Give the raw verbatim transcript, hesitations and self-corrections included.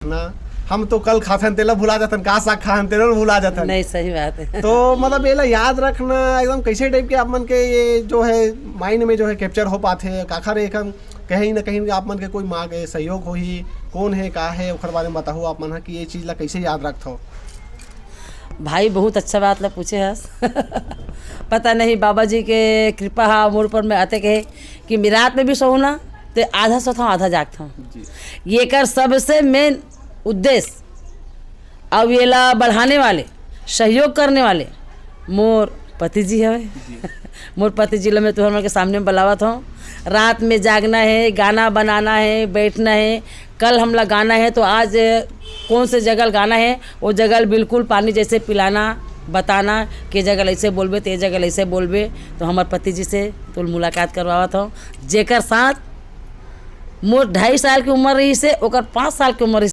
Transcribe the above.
ना, हम तो कल खाथन तेला भुला जाथन, का साग खाथन तेला भुला जाथन। नहीं, सही बात है। तो मतलब एला याद रखना एकदम कैसे टाइप के आप मन के ये जो है माइंड में जो है कैप्चर हो पाथे, काखर एक हम कहीं ना कहीं आप मन के कोई माँ के सहयोग होही, कौन है, का है, ओखर बारे में बताओ आप मन ह कि ये चीज ला कैसे याद रखथो। भाई, बहुत अच्छा बात ला पूछे हस। पता नहीं, बाबा जी के कृपा हा मोर पर में अतेक है कि मैं रात में भी सोहूँ ना, तो आधा सोता हूँ, आधा जागता हूँ। जी। ये कर सबसे मेन उद्देश्य, अब ये ला बढ़ाने वाले, सहयोग करने वाले मोर पति जी हवे। मोर पति जी ला मैं तुहर मन के सामने में बुलावत हूँ। रात में जागना है, गाना बनाना है, बैठना है। कल हमला गाना है, तो आज कौन से जगह गाना है, वो जगह बिल्कुल पानी जैसे पिलाना, बताना कि ये जगह ऐसे बोलबे, तो ये जगह ऐसे बोलबे। तो हमार पति जी से तो मुलाकात करवावत हूँ, जेकर साथ मोर ढाई साल की उम्र रही से, ओकर पाँच साल की उम्र रही